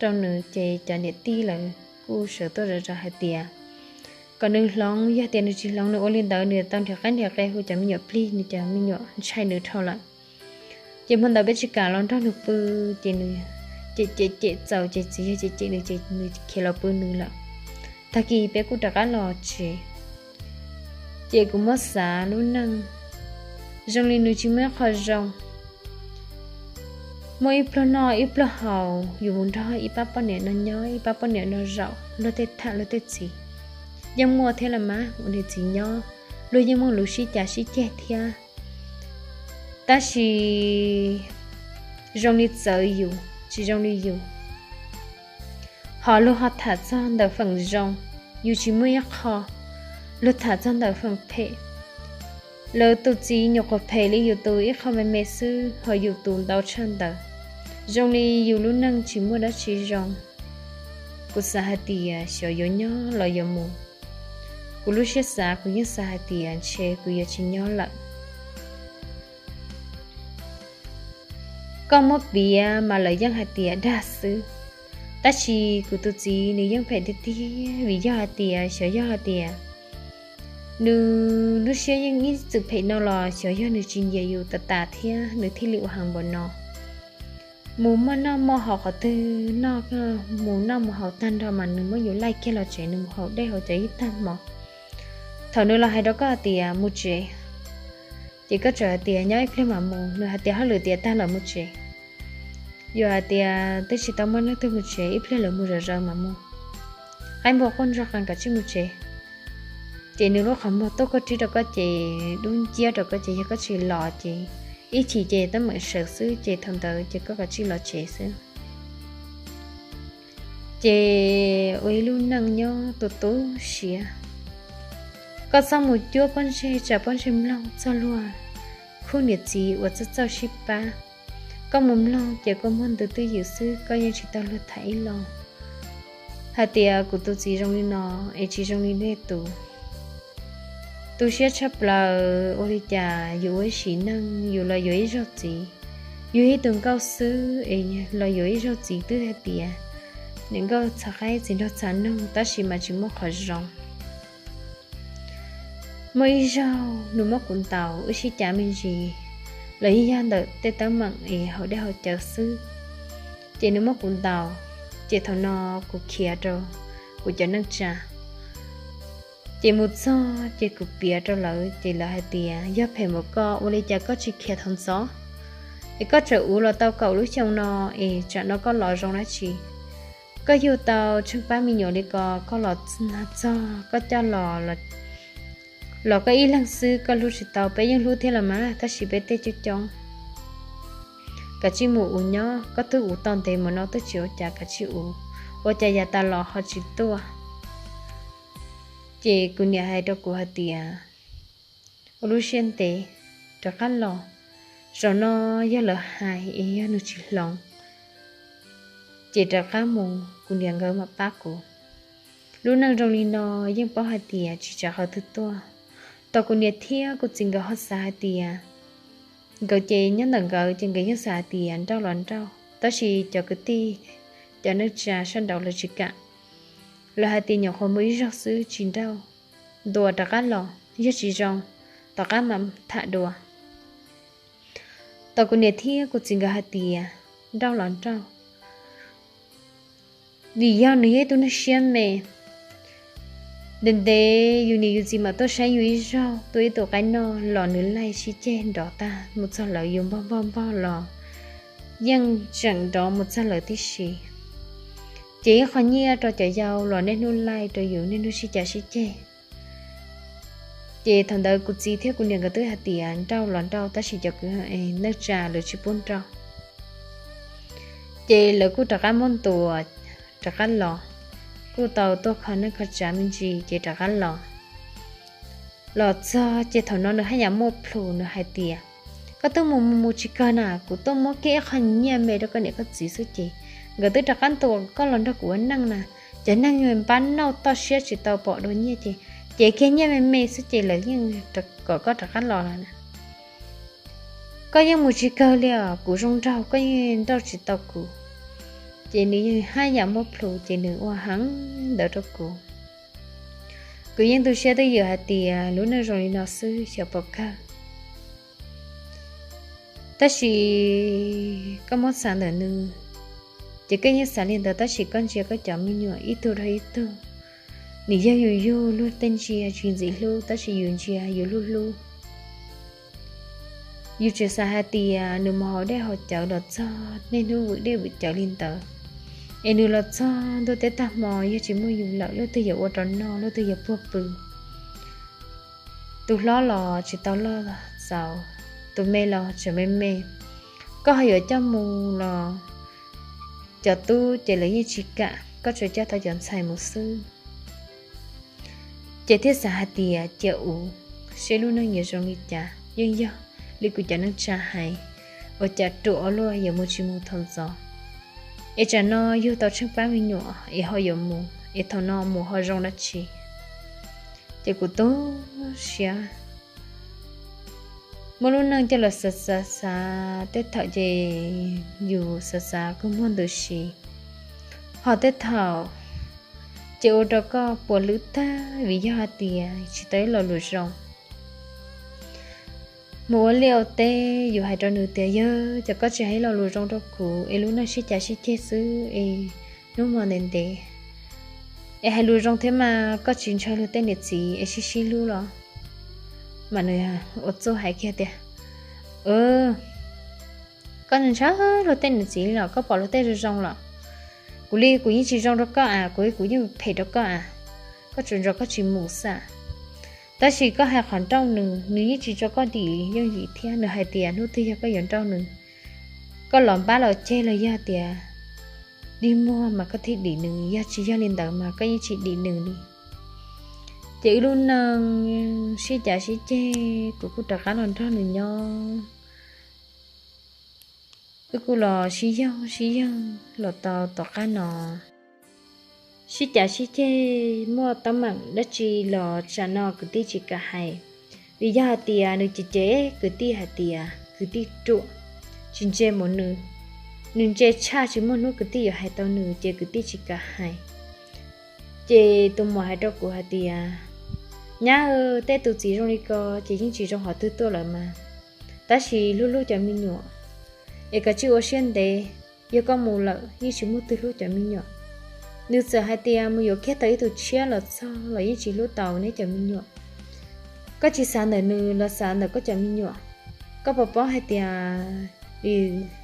rau nws ces cov niam tij lawv kuj sawv tuaj zom zaws hais tias kom nws hloov, yog tias nws tsis hloov nws ua li ntawd nws tau nrhiav qaib nrhiav qe hu cov me nyuam plig, nws cov me nyuam ntshai nws dhau lawm. Ces hmo ntawd peb tsis kam los nrog nws pw, ces nws cem cem cem txaus ces txiv yawg cem cem nws ces nws khiav los pw nws lawm. Tag kis peb kuj rov qab los tsev. Ces kuv muab xav lub neej zoo li nws tsis muaj ib qho zoo. Muaj ib pluag noj ib pluag haus, yus mus nrog ib pab poj niam no nyob ib pab poj niam no zaum, luag tej tham luag tej txiv yeej muaj thiab los mas, ua niam txiv nyob luag yeej muaj lus sib cav sib ceg thiab. Tab sis zoo li txawv yus tsis zoo li yus. Ho luag ho tham txog ntawm feem zoo, yus tsis muaj ib qho. Luag tham txog ntawm feem phem, lawv tus txiv nyuam qhuav phem li yus tus ib qho me me xwb, ho yus tus ntau tshaj ntawd. Zoo li yus lub neej tsis muaj dab tsi zoo. Kuv xav hais tias xyov yuav nyob los yuav mus. Kuv lub siab xav kuv yeej xav hais tias ntshe kuv yuav tsis nyob lawm. Koj muab piav mas lawv yeej hais tias dag xwb, tab sis kuv tus txiv nws yeej phem tiag tiag, vim yog hais tias xyov yog hais tias nws lub siab yeej ib txwm phem no los xyov yog nws tsis nyiam yus tas tas thiab nws thiaj li ua heev npaum no. Mus muaj noj muaj haus qhov twg noj, mus noj mus haus tag nrho mas nws muab yus laij kiag los tsev, nws mus haus dej haus cawv ib tag hmo. Thaum nws los hais rau koj hais tias mus tsev, ces koj txawm hais tias nyob ib pliag mam mus, nws hais tias hauj lwm tiav tag lawm mus tsev. Yus hais tias twb tsis tau muaj neeg twg mus tsev, ib pliag lawv mus zom zaws mam mus. Qaib npua quaj nrog qees, kav tsij mus tsev. Ces nws lub qhov muag tuaj koj rib rau koj ces dub nciab rau koj ces yog koj tsis los ces ib chim ces teeb meem sawv xwb ces thaum ntawd ces koj kav tsij los tsev xwb. Ces ua ib lub neej nyob tu tu siab. Koj txhob mus cuab pob ntseg tsa pob ntseg mloog txog luag khub niam txiv uas txawj txawj sib pab. Koj mus mloog ces koj muag ntws twj ywm xwb, koj yeej tsis tau luag tham ib los hais tias kuv tus txiv zoo li no es tsis zoo li nej tus. Tu siab tshaj plaws, ua li cas yus ua ib sim neej yus los yuav ib zaug txiv, yus ib tug nkauj xwb es los yuav ib zaug txiv twb hais tias niam nkauj txhav qaib txiv nraug txhav noog tab sis mas tsis muaj qhov zoo. Muaj ib zaug nws muab kuv ntaus wb sib cav me ntsis, los yog yog ntawm tej teeb meem es haus dej haus cawv xwb, ces nws muab kuv ntaus, ces thaum no kuv khiav rau kuv cov neej tsa. Ces mus txog ces kuv piav rau lawv ces lawv hais tias yog phem npaum koj ua li cas koj tsis khiav thaum ntxov, es koj tseem uv los tau kaum lub xyoo no es tsam no koj los zoo dab tsi? Koj yug tau tsheej pab me nyuam li ko, koj los txog koj coj los los koj ib leeg xwb koj hlub tsis tau, peb yeej hlub thiab los mas tab sis peb tej coob coob. Kav tsij mus uv nyob, koj twb uv tau ntev mus no twb tsis ua cas, kav tsij uv, ua cas yav tas los ho tsis tuaj. Ces kuv niam hais rau kuv hais tias ua lub siab ntev, rov qab los, zaum no yog lawv hais es yog nws tsis hloov ces rov qab mus kuv niam nkawd mam pab kuv. Lub neej zoo li no yeej paub hais tias tsis tsam qhov twg tuaj. Tos kuv niam thiab kuv txiv nkawd ho xav hais tias, nkawd ces nyob ntawm nkawd ces nkawd yeej xav hais tias nrauj los nrauj, tab sis cov kwv tij, cov neej tsa sab nraud lawv tsis kam. Lawv hais tias nyuam qhuav mus ib zaug xwb tsis nrauj, ntuas rov qab los, yog tsis zoo tom qab mam tham dua. Tos kuv niam thiab kuv txiv nkawd hais tias nrauj los nrauj, vim yog nws yog ib tug neeg siab me. Ntev ntev yus niam yus txiv mam tuaj saib yus ib zaug, tuaj ib tug qaib noj los nws laij sib ceg nrov tag mus txog lawv, yus npog npog npog los yeej tseem nrov mus txog lawv tib si. Ces ib qho nyiaj rau cov yau los niaj hnub laij rau yus niaj hnub sib cav sib ceg. Ces thaum ntawd kuv txiv thiab kuv niam nkawd twb hais tias nrauj los nrauj, tab sis cov kwv neej tsa lawv tsis pub nrauj. Ces lawv kuj rov qab muab ntuas rov qab los, kuj tau tuaj kho neej kho tsav me ntsis ces rov qab los. Los txog ces thaum no nws haj yam muaj plhus, nws hais tias koj twb mus mus mus tsis kawg na, kuv tuaj muab kiag ib qho nyiaj me rau koj niam koj txiv xwb ces nkawd twb rov qab ntuas koj los nrog kuv ua neej na. Cov neeg npab nauj toj siab tsis tau pom dua nyiaj ces, ces kiag nyiaj me me xwb ces lawv yeej kom koj rov qab los lawm na. Koj yeej mus tsis kawg li os, kuv zoo nraug koj yeej nrauj tsis tau kuv. Ces nws yeej haj yam muaj plhus ces nws ua heev ntawd rau kuv. Kuv yeej tu siab twj ywm hais tias lub neej zoo li no xwb xyov puas kawg. Tab sis koj muab xav ntawm nws, ces koj yeej xav li ntawd, tab sis koj ntsia koj cov me nyuam ib tug dhau ib tug, Nws yog yus yug luag tej ntsia tsis ntxim hlub, tab sis yus ntsia yus hlub hlub. Yus tseem xav hais tias nws mus haus dej haus cawv los txog niaj hnub vwm dej vwm cawv li ntawd, es nws los txog ntuj teb tag hmo yog tsis muaj yus lawm, leej twg yuav ua rau noj, leej twg yuav puag pw. Tus hlob los tsis tau loj txaus, tus me los tseem me me. Koj ho yuav coj mus los cov tub ces lawv yeej tsis kam, koj tsuas coj tau cov ntxhais mus xwb. Ces thiaj xav hais tias cia ua seb lub neej yuav zoo li cas, yeej yog li kuv cov neej tsa hais, ua cas ruam ua luaj yuav mus tsis mus thaum ntxov. Es tsam no yug tau tsheej pab me nyuam es ho yuav mus, es thaum no mus ho zoo dab tsi. Ces kuv tu siab, muab lub neej coj los xav xav xav, tej thaum ces yus xav xav kua muag ntws si, ho tej thaum ces ua rau koj puas lwb tag vim yog hais tias tsis tau ib lo lus zoo. Mus ua liaj ua teb, yus hais rau nws tias yog cov koj tsis hais ib lo lus zoo rau kuv es lub neej sib cav sib ceg xwb es hnub hmo ntev ntev es hais lus zoo thiab mas koj tsis ntshaw luag tej niam txiv es sib sib hlub los? Mas nws ua txuj hais kiag tias, koj ntshaw luag tej niam txiv los koj pom luag tej zoo zoo los? Kuv li kuv yeej tsis zoo rau koj as, kuv li kuv yeej phem rau koj as, koj tsuas ntsoov koj tsis mus xwb. Tab sis koj hais qhov nrauj nws, nws yeej tsis tso koj dim yooj yim thiab, nws hais tias hnub twg yog koj yuav nrauj nws, koj los npab los ceg los yog tias dig muag mas koj thiaj dim nws, yog tsis yog li ntawd mas koj yeej tsis dim nws li. Ces wb lub neej sib cav sib ceg, kuv kuj rov qab los nrog nws nyob. Wb kuj los sib yoog sib yoog los tau tom qab no, sib cav sib ceg muaj teeb meem dab tsi los tsam no kwv tij tsis kam hais, vim yog hais tias nws cem cem kwv tij hais tias kwv tij ruam, tsis ntse mus nws, nws ntse tshaj tsis muaj hnub kwv tij yuav hais tau nws ces kwv tij tsis kam hais. Ces tus muam hais rau kuv hais tias, nyab, tej tus txiv zoo li ko ces yeej tsis zoo qhov twg tuaj lawm mas, tab sis hlub hlub cov me nyuam es koj tsij ua siab ntev, yog koj mus lawm yeej tsis muaj twg hlub cov me nyuam. Nws txawm hais tias mus yuav kiag tau ib tug tshiab los txog los yeej tsis hlub tau neb cov me nyuam. Koj tsis xav ntawm nws los xav ntawm koj cov me nyuam. Koj puas paub hais tias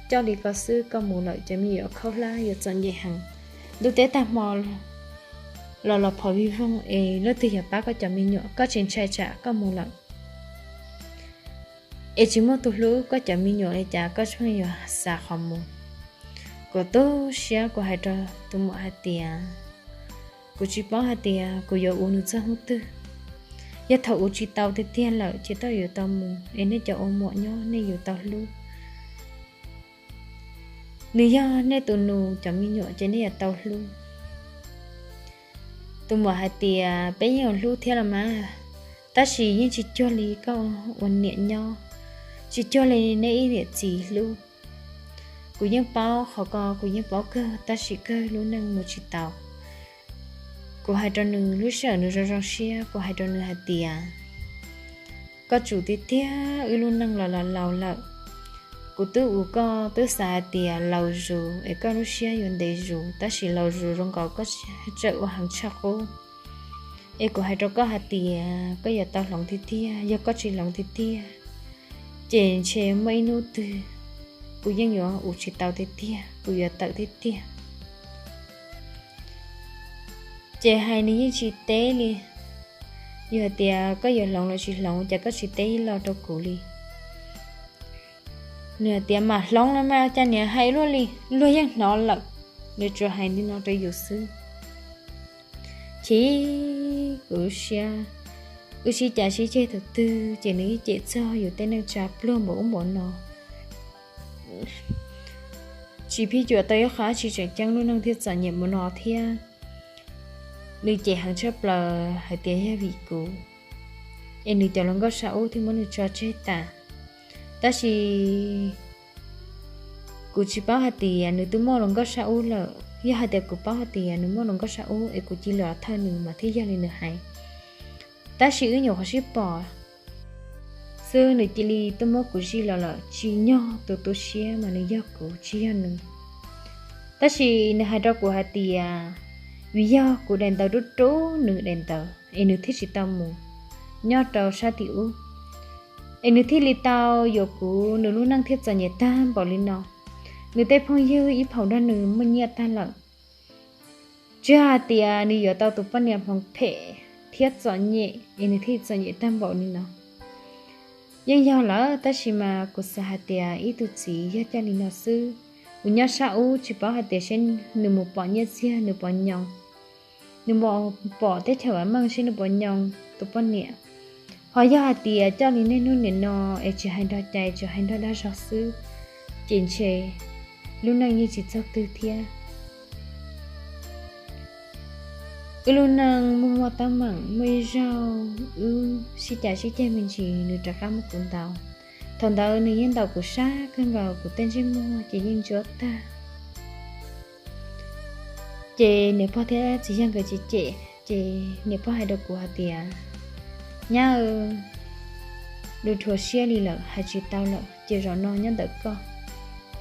coj li ko xwb koj mus lawm cov me nyuam khaub hlab yuav txom nyem heev, ntuj teb tag hmo los los phov vij voog es leej twg yuav pab koj cov me nyuam, koj tsis ntshai tsam koj mus lawm es tsis muaj tus hlub koj cov me nyuam li cas koj tseem yuav xav qhov mus? Kuv tu siab kuv hais rau tus muam hais tias, kuv tsis paub hais tias kuv yuav ua nws txog hnub twg. Yog thaum ua tsis tau tiag tiag lawm ces tau yuav tau mus es nej cov ua muam nyob nej yuav tau hlub. Nws yog nej tus nus cov me nyuam ces nej yuav tau hlub. Tus muam hais tias peb yeej hlub thiab los mas, tab sis yeej tsis cuag li koj ua niam nyob, tsis cuag li neb ib niam txiv hlub. Kuv yeej paub qhov ko, kuv yeej paub kawg, tab sis kawg lub neej mus tsis tau. Kuv hais rau nws lub sij hawm nws zoo zoo siab, kuv hais rau nws hais tias, koj tsum tiag tiag, wb lub neej los los laus lawm. Kuv twb ua koj twb xav hais tias laus zus es koj lub siab yuav ntev zus, tab sis laus zus zoo nkaus koj tseem ua heev tshaj qub. Es kuv hais rau koj hais tias koj yuav tau hloov tiag tiag, yog koj tsis hloov tiag tiag ces ntshe muaj ib hnub twg kuv yeej yuav ua tsis tau tiag tiag, kuv yuav tawm tiag tiag. Ces hais nws yeej tsis teb li. Yog hais tias koj yuav hloov los tsis hloov, cas koj tsis teb ib lo rau kuv li? Nws hais tias mam hloov los mas, cas niam hais luaj li, luag yeej hnov lawm. Nws tsuas hais li no rau yus xwb. Chim, kuv siab, wb sib cav sib ceg thaum twg ces nws ib cem txog yus tej neej tsa pluag npaum ub npaum no. Tsis phij cuam tau ib qho dab tsi tseem ceeb lub neej thiaj txom nyem mus no thiab. Nws cem heev tshaj plaws hais tias yog vim kuv es nws cov hluas nkauj sab ub thiaj muab nws tso tseg tas. Tab sis kuv tsis paub hais tias nws twb muaj hluas nkauj sab ub lawm. Yog hais tias kuv paub hais tias nws muaj hluas nkauj sab ub es kuv cia li los thawj nws mas thiaj yog li nws hais. Tab sis wb nyuam qhuav sib pom xwb nws cia li tuaj muab kuv zij los lawm, tsis nyog tus tu siab mas nws yog kuv tsis yog nws. Tab sis nws hais rau kuv hais tias Vim yog kuv daim ntawv rub rub nws daim ntawv es nws thiaj tsis tau mus nyob rau sab tim ub, es nws thiaj li tau yuav kuv, nws lub neej thiaj txom nyem tag npaum li no. Nws tej phooj ywg ib phaum nrog nws muaj nyiaj tag lawm, tsis hais tias nws yuav tau tus poj niam hmoov phem thiab txom nyem es nws thiaj txom nyem tag npaum li no. Yeej yog lawm, tab sis mas kuv xav hais tias ib tug txiv yog coj li no xwb. Kuv nyob sab ub tsis paub hais tias seb nws mus pom nyiaj txiag nws puas nyoo, nws mus pom teb chaws vam meej seb nws puas nyoo tus poj niam. Ho yog hais tias coj li niaj hnub nim no es tsis hais nrog cai, tsuas hais nrog dag zog xwb, ces ntshe lub neej yeej tsis txog twg thiab. Wb lub neej muaj muaj teeb meem, muaj ib zaug wb sib cav sib ceg me ntsis, nws rov qab muab kuv ntaus. Thaum ntawd nws yeej ntaus kuv sab kawg nkaus, kuv tej ntsej muag ces yeej ntsuab tag. Ces niam pog thiab txiv yawg nkawd cem cem, ces niam pog hais rau kuv hais tias, Nyab, nws dhuav siab li lawm, hais tsis tau lawm, ces zaum no nyob ntawm koj.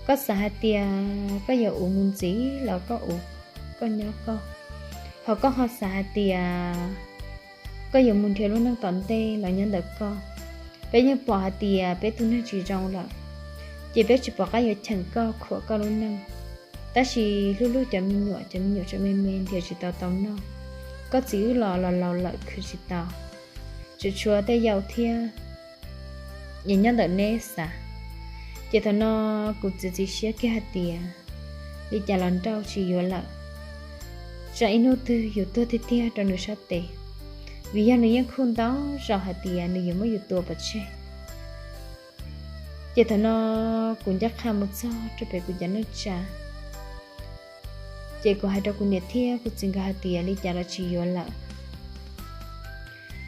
Koj xav hais tias koj yuav ua mus ntxiv los koj ua, koj nyob koj, ho koj ho xav hais tias koj yuav mus nrhiav lub neej tom ntej los nyob ntawm koj. Peb yeej pom hais tias peb tus neeg tsis zoo lawm, ces peb tsis pom qab yuav cheem koj, khuam koj lub neej. Tab sis hlub hlub cov me nyuam, cov me nyuam tseem me me nrhiav tsis tau tau noj. Koj txiv wb los los laus lawm khwv tsis tau, tseem tshuav tej yau thiab, es nyob ntawm neb xav. Ces thaum no kuv txiav txim siab kiag hais tias li cas los nrauj tsis yuav lawm, tsam ib hnub twg yus tuag tiag tiag rau nws sab tes, vim yog nws yeej khuj ntau zaus hais tias nws yuav muab yus tua pov tseg. Ces thaum no kuv ncaj qha mus txog rau pem kuv cov neej tsa, ces kuv hais rau kuv niam thiab kuv txiv nkawd hais tias li cas los tsis yuav lawm.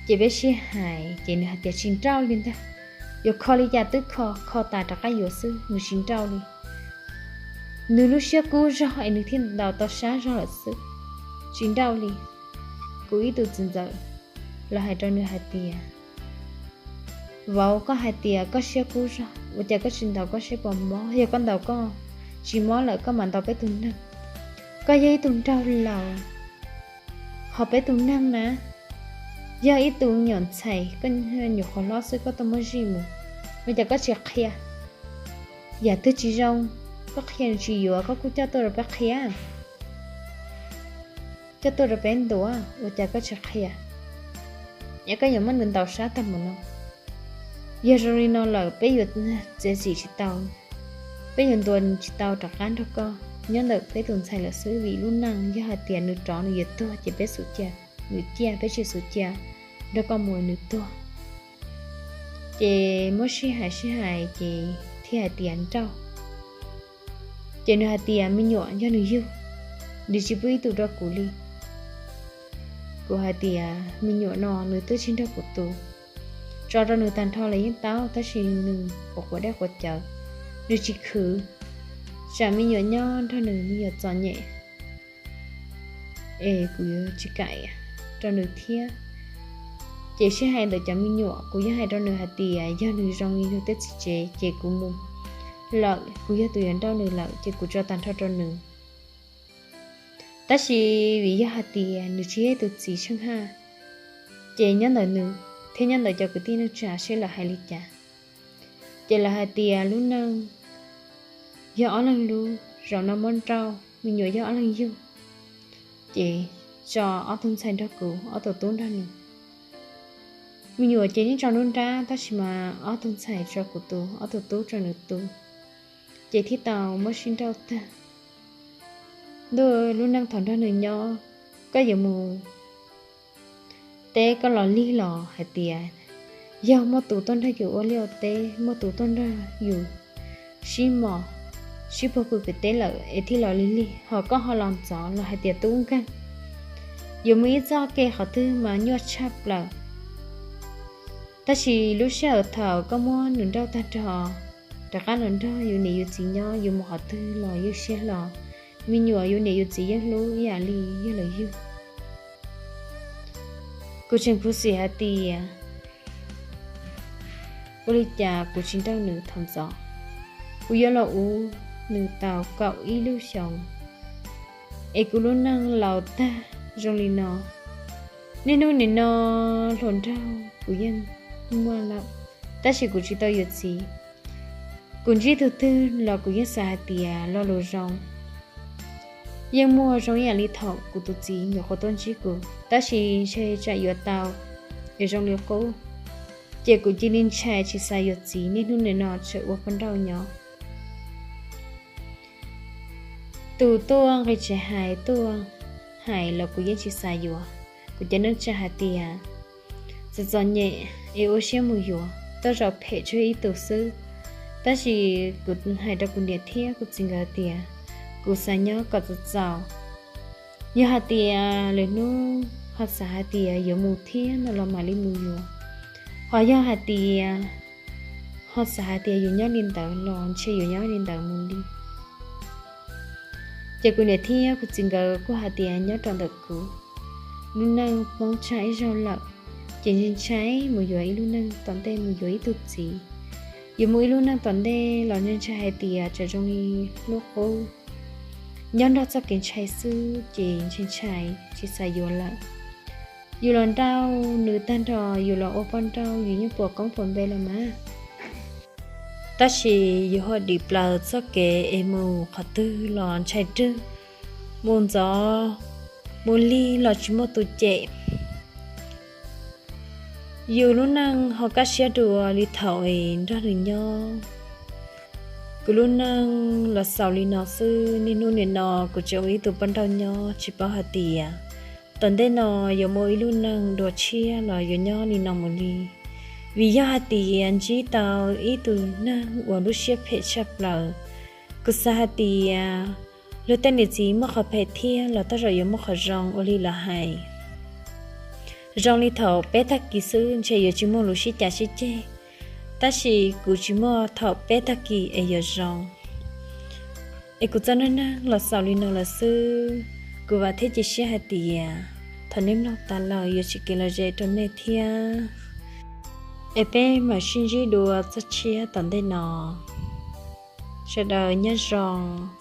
Ces peb sib hais ces nws hais tias tsis nrauj li ntag, yuav kho li cas twb kho, kho tas rov qab yuav xwb, nws tsis nrauj li. Nws lub siab kub zog es nws thiaj ntaus tau sab zog lawm xwb, tsis nrauj li. Kuv ib tug txiv ntxawm los hais rau nws hais tias, vauv, koj hais tias koj siab kub zog, ua cas koj tsis ntaus koj seb puas mob? Yog koj ntaus koj tsis mob lawm koj mam ntaus peb tus neeg. Koj yog ib tug nraug laus, ho peb tus neeg na yog ib tug nyuam ntxhais, koj nyuam qhuav hlob xwb koj tuaj muab zij mus, ua cas koj tsis qhia? Yam twg tsis zoo koj qhia nws tsis yuav, koj kuj coj tuaj rau peb qhia, coj tuaj rau peb ntuas, ua cas koj tsis qhia? Es koj yuav muab nws ntaus sab tag mus no. Yog zoo li no lawm peb yuav txiav txim tsis tau, peb yuav ntuas tsis tau rov qab nrog koj nyob ntawm peb tus ntxhais lawm xwb, vim lub neej yog hais tias nws rov nws yuav tuag ces peb xub cia, nws ciaj peb tsis xub cia nrog koj mus nws tuag. Ces muab sib hais sib hais ces thiaj hais tias nrauj. Ces nws hais tias me nyuam yog nws yug, nws tsis pub ib tug rau kuv li. Kuv hais tias me nyuam no nws twb tsis nrog kuv tu, tso rau nws tag nrho los yeej tau, tab sis nws quav quav dej quav cawv, nws tsis khwv, tsam me nyuam nyob nrog nws me nyuam txom nyem, es kuv yuav tsis kam rau nws thiab. Ces sib hais ntawm cov me nyuam, kuv yeej hais rau nws hais tias yog nws zoo li yus tej txiv tsev ces kuv mus lawm, kuv yog tus yuav nrauj nws lawm ces kuv tso tag nrho rau nws. Tab sis vim yog hais tias nws tsis yog tus txiv tsheej haj, ces nyob ntawm nws thiab nyob ntawm cov kwv tij neej tsa seb lawv hais li cas. Ces lawv hais tias lub neej yog ob leeg lub, zaum no muab nrauj, me nyuam yog ob leeg yug, ces tso ob tug ntxhais nrog kuv, ob tug tub nrog nws. Me nyuam ces yeej tso nruab nrab, tab sis mas ob tug ntxhais tso kuv tu, ob tug tub tso nws tu, ces thiaj tau muab sib nrauj tag. Ntuj, lub neej thaum nrog nws nyob, koj yuav mus teb koj los lig los hais tias yog muaj tus tuaj nrog yus ua liaj ua teb, muaj tus tuaj nrog yus sib mos, sib puag pw pem teb lawm es thiaj los lig lig, ho koj ho los ntxov los hais tias tub nkeeg. Yuav mus ib txoj kev qhov twg mas nyuaj tshaj plaws. Tab sis lub sij hawm thaum koj muab nws nrauj tag nrho, rov qab los nrog yus niam yus txiv nyob, yus mus qhov twg los yeej siab hlo. Me nyuam yus niam yus txiv yeej hlub ib yam li yog lawv yug. Kuv tseem khuv xim hais tias ua li cas kuv tsis nrauj nws thaum ntxov. Kuv yuav los ua nws tau kaum ib lub xyoos, es kuv lub neej laus tag, zoo li no. Niaj hnub nim no hluas nraug kuv yeej muaj lawm, tab sis kuv tsis tau yuav txiv. Kuv ntsib tus twg los kuv yeej xav hais tias lo lus zoo yeej muaj zoo ib yam li thaum kuv tus txiv nyuam qhuav tuaj ntsib kuv, tab sis ntshe tsam yuav tau es zoo li qub, ces kuv cia li ntshai tsis xav yuav txiv, niaj hnub nim no tseem ua poj nrauj nyob. Tus tuaj nqis tsev hais tuaj hais los kuv yeej tsis xav yuav. Kuv cov neej tsa hais tias txom txom nyem es ua siab mus yuav, tej zaum phem tsuas ib tus xwb. Tab sis kuv hais rau kuv niam thiab kuv txiv nkawd tias kuv xav nyob kom txaus txaus. Yog hais tias lwm hnub ho xav hais tias yuav mus thiab no los mam li mus yuav. Ho yog hais tias ho xav hais tias yuav nyob li ntawd los ntshe yuav nyob li ntawd mus li. Ces kuv niam thiab kuv txiv nkawd kuj hais tias nyob rau ntawm kuv, lub neej poob tsag ib zaug lawm, ces ntshai ntshai mus yuav ib lub neej tom ntej, mus yuav ib tug txiv. Yuav mus ib lub neej tom ntej los ntshai ntshai hais tias tsam zoo li hlub qub, nyob nrog txoj kev ntshai xwb ces ntshai ntshai tsis xav yuav lawm. Yus los nrauj nws tag nrho, yus los ua poj nrauj yus yeej puas koob puas npe los mas. Tab sis yus ho dim plaws txoj kev es mus qhov twg los ntshai rwg, mus ntxov mus lig los tsis muaj tus cem. Yus lub neej ho kaj siab dua li thaum es nrog nws nyob. Kuv lub neej los xaus li no xwb, niaj hnub nim no kuv tseem ua ib tug poj nrauj nyob tsis paub hais tias tom ntej no yuav muaj ib lub neej dua tshiab los yuav nyob li no mus li. Vim yog hais tias ntsib tau ib tug neeg uas lub siab phem tshaj plaws, kuv xav hais tias luag tej niam txiv muaj qhov phem thiab los tej zaum yuav muaj qhov zoo ua li lawv hais. Zoo li thaum peb tag kis xwb ntshe yuav tsis muaj lus sib cav sib ceg, tab sis kuv tsis muaj thaum peb tag kis es yuav zoo. Es kuv txoj neej neeg los xaus li no lawm xwb, kuv vam thiab cia siab hais tias thaum nej mloog tas lawm yuav tsis kev lom zem rau nej thiab. Es peb mam sib ntsib dua txoj tshiab tom ntej no. Sawv daws nyob zoo.